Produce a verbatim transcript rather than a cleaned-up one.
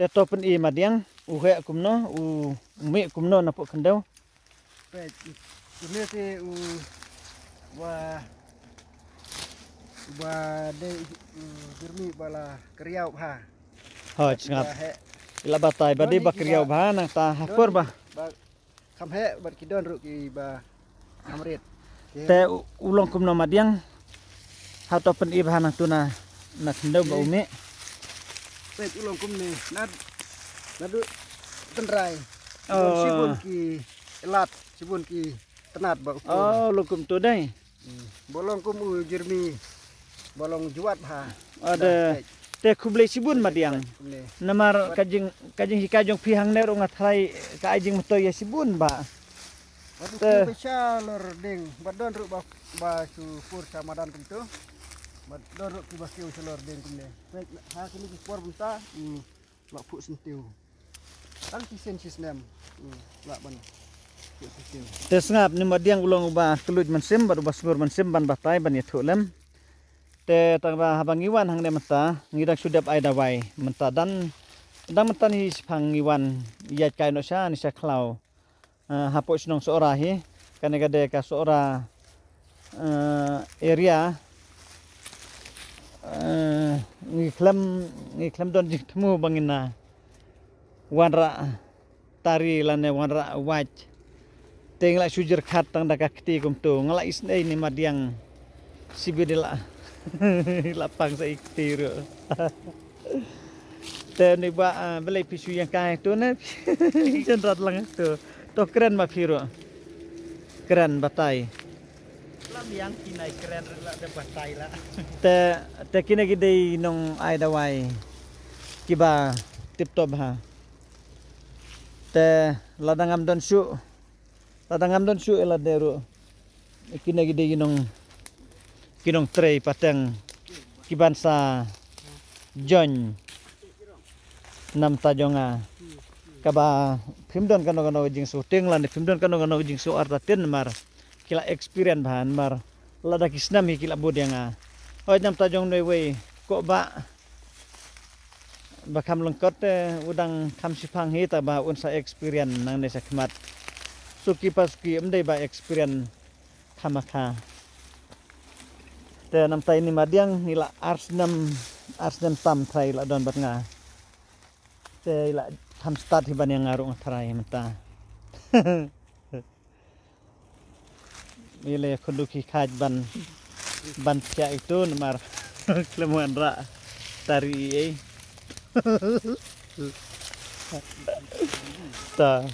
Te to pyni madiang, u heh kumno, u mih kumno na pok khyndew. Peit, une te u wa, wa dei u Jermi ba la kriaw bha. Hoi, sngap. Ba heh. Ila batai ba dei ba kriaw bha nangta ha por ba. Ba kham heh bad ki don ruh ki ba kham rit. Te u long kumno madiang. Ha to pyni bha nangtu na, na khyndew ba u mih. Peit u long kumne na, naduh tynrai. Shibun ki lad, shibun ki tnat ba u. Oh, long kumtu dei. Hmm. Ba long kum u Jermi. Ba long juat bha. Ade. Te khublei shibun madiang. Namar ka jing, ka jinghikai jong phi hangne ruh nga tharai ka ai jingmyntoi ïa shibun ba. Ba tu ki ba sha lor ding, ba don ruh ba, ba shu pur sha madan kumtu. Ba don ruh ki ba kiew sha lor ding kumne. Peit ha kine ki por mynta, hmm, la phuh syntiew. Tang shisien shisnem. Hmm, la ban phuh syntiew. Te sngap ni madiang u long uba kylluid mynsiem bad uba sngur mynsiem ban batai ban ïathuh lem. Te tang ba haba ngi wan hangne mynta ngi dang shu dep ai dawai mynta dan, dang mynta ni shiphang ngi wan ïaid kai noh sha ni sha khlaw. Eh, hapoh shnong Sohra hi, kane ka dei ka Sohra, eh, area, eh, ngi khlem, ngi khlem don jingthmu ba ngin na wanrah tari lane wanrah wait. Te ngi la shu jyrkhat tang da ka kti kumtu, nga la isynei ni madiang. Sibi de la, la pang sa i kti ruh. Te ni ba, ah, balei phi shu ïeng kai tu ne? Jan rat lang tu. To kren ma phi ruh. Kren batai. La biang ki nai kren ruh la da batai la. Te, te kine ki dei nong ai dawai. Kiba tip top ha. Te lada ngam don shuh. Lada ngam don shuh ïa lade ruh. Kine ki dei ki nong, ki nongtrei pateng kiban sa join na bynta jong nga. Kaba phim don kano kano ka jingsngewthuh lane phim don kano kano ka jingsngew artatien namar ki la experience bha namar lada ki snem hi ki la bud ïa nga. Hooid na bynta jong newei ko ba ba kham lyngkot te u dang kham shiphang hi ta ba un sa experience nangne sha khmat. Suki pa suki ym dei ba experience khamakha. Te namta ini madiang ngi la ar snem, ar snem tam trai la don bad nga. Te la kham stad hi ban ïa nga ruh nga trai mynta. Ile khundu ki khaj ban, ban pia itu namar khlem wanrah tari ei. Ta.